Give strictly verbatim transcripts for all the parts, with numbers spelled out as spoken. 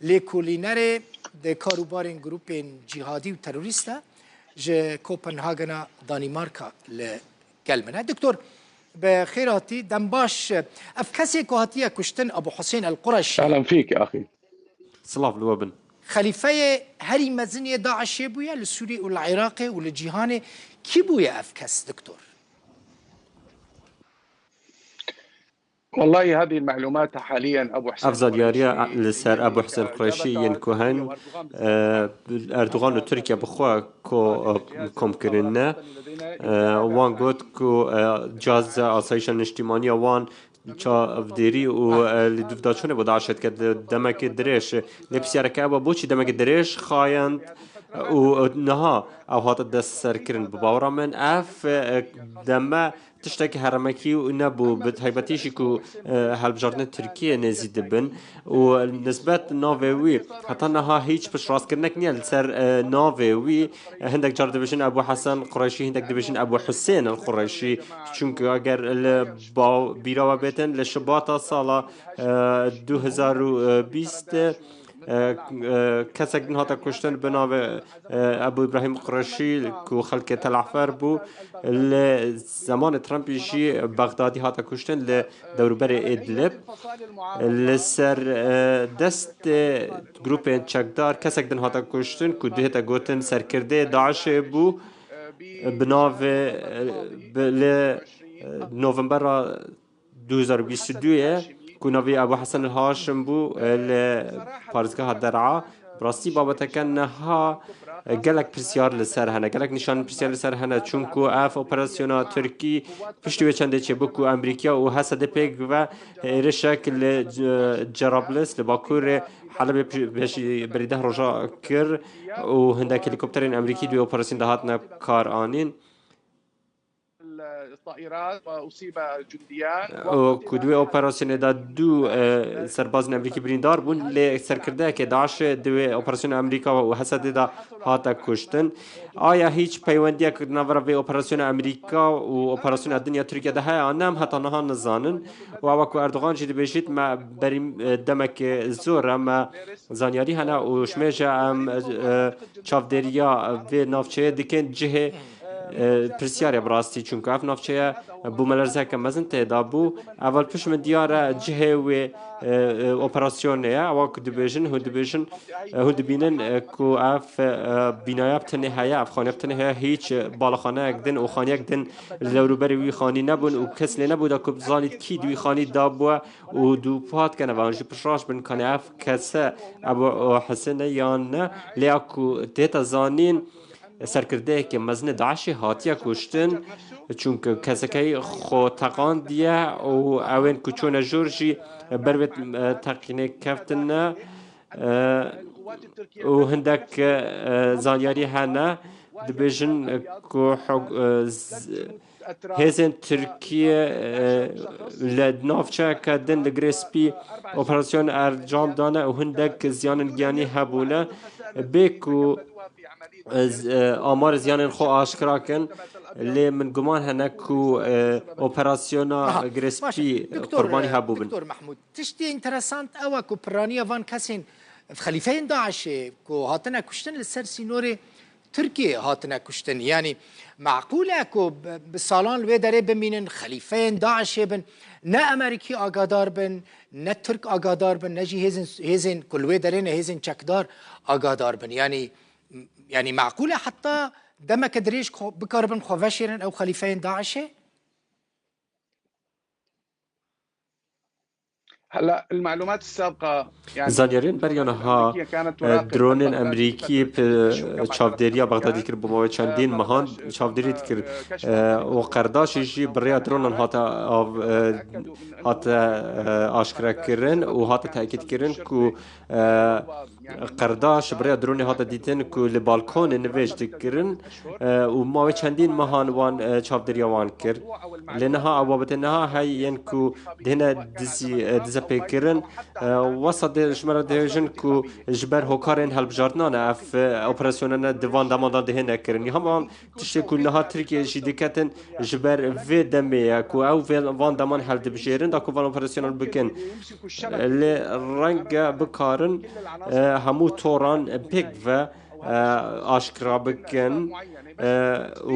lêkolînerê di karûbarên grûpên cîhadî û terorîst e, ji Kopenhagena Danîmarka li gel min e. Doktor, bi xêr hatî, dem baş. Ev kesê ku hatiye kuştin, Abu Husên El Qureşî, Ehlen fîk, axî. Silav li we bin. Xelîfeyê herî mezin yê DAIŞê bûye li Sûriyê û li Iraqê û li cîhanê. Kî bûye ev kes, doktor? والله هذه المعلومات حاليا أبو حسين Ev zanyariya القريشي li ser Ebu Husên Qureşî yên ku hen, e, Erdogan û Tirkiye bi xwe ko-, e, kom kirine. E, wan got ku, e, cihaz asayişa niştîmaniya wan çavdêrî û, e, li dûvdaçûnê bo DAIŞê dike di demekê dirêj. Lê pisyareke ew e, boçî demekê dirêj xayand û, e, niha ew hate destserkirin? Bi bawera min ev, e, deme tiştekî heremekî û nebû, bi taybetî jî ku, e, hilbijartinên Tirkiyê nêzî dibin û nisbet navê wî heta niha hîç piştrastkirinek niye li ser, e, navê wî. Hindek car dibêjin Ebû Hesen Qureşî, hindek dibêjin Ebû Husên El Qureşî. Çunku eger li baw-, bîra we bêtin, li Şibata sala, e, du hezar û bîst, e, e, kesek din hate kuştin bi navê, e, Ebû Îbrahîm Qureşî ku xelkê Tel Efer bû. Li zemanê Trumpî jî Bexdadî hate kuştin li dewrûberê Idlib. Li ser, e, destê grûpên çekdar kesek din hate kuştin ku dihête gotin serkirdeyê DAIŞê bû, bi navê, e, bi, li, e, novembera du hezar û bîst û duyê ku navê Ebû Hesen El Haşim bû, e, li parêzgeha Der'a. Bi rastî babeteke niha, e, gelek pirsyar li ser hene, gelek nîşanên pirsyar li ser hene, çunku ev operasyona Tirkî piştî wê çendê çêbû ku Amerîka û H S D pêk ve êrişek li, e, Cerablis, li bakurê Helebê pi-, pêşî berî deh roja kir û hindek helîkopterên Amerîkî di wê operasyonê de hatine kar anîn. الطائرات وأصيب جنديان. Û ku di wê operasyonê de du, e, serbazên Amerîkî birîndar bûn, lê serkirdeyekê DAIŞê di wê operasyona Amerîka û H S D de hate kuştin. Aya hîç peywendiyek di navbera vê operasyona Amerîka û operasyona din ya Tirkiye de heye an ne, em heta niha nizanin. Û ewa ku Erdogan jî dibêjît, me berî, e, demekê zor e, me zanyarî hene û ji mêje em, e, çavdêriya vê navçeyê dikin cihê, e, pirsyarê bi rastî, çunku ev navçeye bûmelerzeke mezin tê de bû. Eval pişt min diyar e cihê wê, e, e, operasyonê ye. Ewa ku dibêjin, hûn dibêjin, e, hûn dibînin, e, ku ev, e, bînaya bi tenê heye, ev xaniya bi tenê heye, hîç balaxaneyek din û xaniyek din li dewrûberê wî xanî nebûn û kes lê nebû da ku bizanît kî di wî xanî dabû û dûpat kene ve an jî piştrast bin, kanê ev kese Ebu Husên e yan ne. Lê ya ku tête zanîn, serkirdeyeke mezin ê DAIŞê hatiye kuştin, çunku kesekeyî xwe teqandiye û ewên ku çûne jor jî ber vê, e, teqînê keftine, e, û hindek, e, zanyarî hene, dibêjin, e, ku huk-, e, z-, hêzên Tirkiye, e, li navçeyeke din li Girê Spî operasyon ercam dane û hindek ziyanên giyanî hebûne. Bê ku, e, z-, e, amar ziyanên xwe aşkera kin, lê min guman hene ku, e, operasyona Aha, Girê baş, Spî Doktor, qurbanî e, hebûbin. Doktor Mehmûd, tiştê înteresant ew e ku piraniya van kesên xelîfeyên DAIŞê ku hatine kuştin li ser sînorê Tirkiyê hatine kuştin. Yanî meqûl e ku bi, bi salan li wê derê bimînin, xelîfeyên DAIŞê bin, ne Amerîkî agadar bin, ne Tirk agadar bin, ne jî hêzên, hêzên ku li wê derê ne, hêzên çekdar agadar bin. Yanî, yanî meqûl e heta demeke dirêj xwe, bikaribin xwe veşêrin ew xelîfeyên DAIŞê? هلا المعلومات السابقة، يعني، Zanyariyên beriya niha, e, dronên Amerîkî bi çavdêriya Bexdadî kir bo mawê çendîn mehan çavdêrî dikir. E, û Qerdaşî jî bi rêya dronan hate av-, e, hate, e, aşkere kirin û hate tekîd kirin ku, e, Qerdaş bi rêya dronê hate dîtin ku li balkonê nivêj dikirin, e, û mawê çendîn mehan wan, e, çavdêriya wan kir. Lê niha ew babetê niha hey yên ku dihêne dizî, e, dize pêkirin. E, wesa dê ji me re dihêjin ku ji ber hokarên hilbijartina ne ev, e, operasyonane di van deman de dihêne kirin. Hema tiştê ku niha Tirkiye jî diketin ji ber vê demê ye ku ew vê van deman hildibijêrin da ku van operasyonan bikin. Lê renge bikarin, e, hemû toran pêk ve, e, aşkera bikin, e,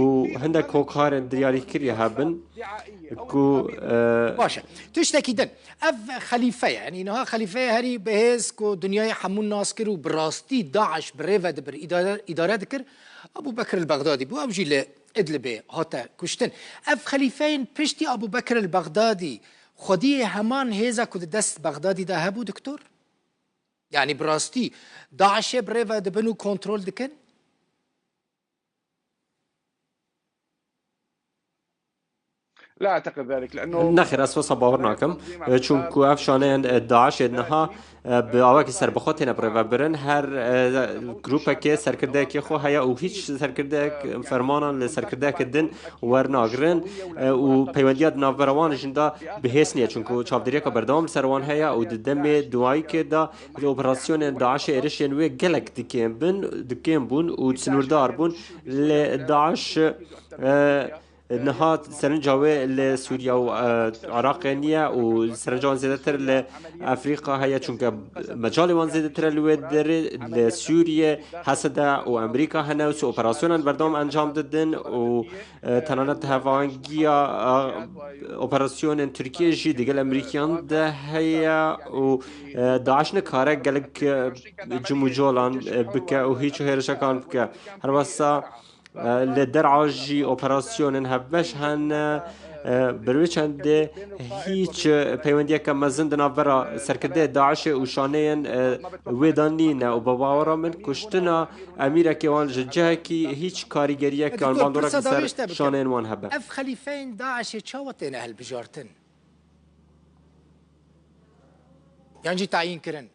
û hindek hokarên diyarîkirî hebin ku, e, Baş e. Tiştekî din. Ev xelîfe ye. Yanî niha xelîfe ye herî bihêz ku dinyayê hemû nas kir û bi rastî DAIŞ bi rê ve dibir, îdare, îdare dikir. Abu Bekir el-Bexdadî bû. Ew jî li Idlibê hate kuştin. Ev xelîfeyên piştî Abu Bekir el-Bexdadî xwediyê heman hêza ku di dest Bexdadî de hebû, doktor? Yanî bi rastî DAIŞê bi rê ve dibin û kontrol dikin? لا أعتقد ذلك، لأنه Nexêr, ez wisa bawer nakim. Çunku ev şaneyên, e, DAIŞê niha, e, bi awakî serbixwe têne birêvebirin. Her, e, grûpekê serkirdeyekê xwe heye û hîç serkirdeyek fermanan li serkirdeyeke din wernagirin, e, û peywendiya di navbera wan jin de bihêz niye. Çunku çavdêriyeke berdewam li ser wan heye û di demê duayîkê de di operasyonên DAIŞê êrişên wê gelek dikêm bin, dikêm bûn û sinûrdar bûn. Lê DAIŞ, e, niha serinca wê li Sûriye û, e, Iraqê niye û serinca wan zêdetir li Efrîka heye, çunke mecalê wan zêdetir e li wê derê. Li Sûriye Hesede û Amerîka hene û sê operasyonan berdewam encam didin û, e, tenanet hevangiya, e, operasyonên Tirkiye jî digel Amerîkiyan de heye û, e, DAIŞ nikare gelek, e, cim û colan, e, bike û hîç hêrişekan bike. Her wesa, e, li der'a jî operasyonên hevbeş hene. E, bi vê çendê hîç, e, peywendiyeke mezin di navbera serkirdeyê DAIŞê û şaneyên, e, wê de nîne û bi bawera min kuştina emîrekê wan ji cihekî hîç karîgeriyek yan bandorek li ser şaneyên wan hebe. Ev xelîfeyên DAIŞê çawa têne hilbijartin? Yan jî tayîn kirin?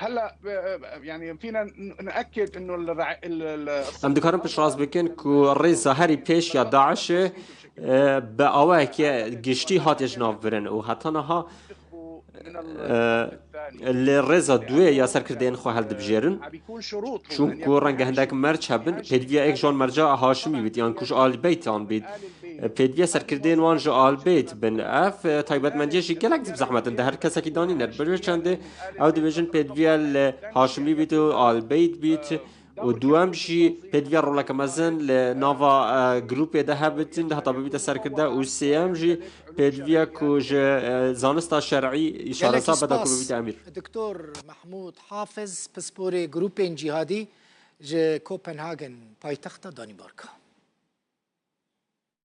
هلا، آه، يعني فينا ن-، نأكد إنه الرع-، ال-، ال-، Em dikarin piştrast bikin ku rêza herî pêş ya DAIŞê, e, bi awayeke giştî hatiye ji nav birin û heta niha, e, li rêza duê ya serkirdeyên xwe hildibijêrin. Çunku renge hindek merc hebin, pêdiviya êk ji wan merca Haşimî bît yan ku ji Al Beytan bît. Pêdiviya serkirdeyên wan ji Al Beyt bin. Ev, e, taybetmendiye jî gelek zehmet in. Di her kesekî danî ne. Bi vê çendê ew dibêjin pêdiviya li Haşimî bît û Al Beyt bît. Û duwem jî pêdiviya roleke mezin li nava, e, grûpê de hebitin, heta bibîte serkirde. Û sêyem jî pêdiviya ku ji, e, zanista şer'î Gelekî şaresa beda ku spas, bibîte emîr. Doktor Mahmud Hafiz, pisporê grûpên cîhadî ji Kopenhagen, paytexta Danîmarka.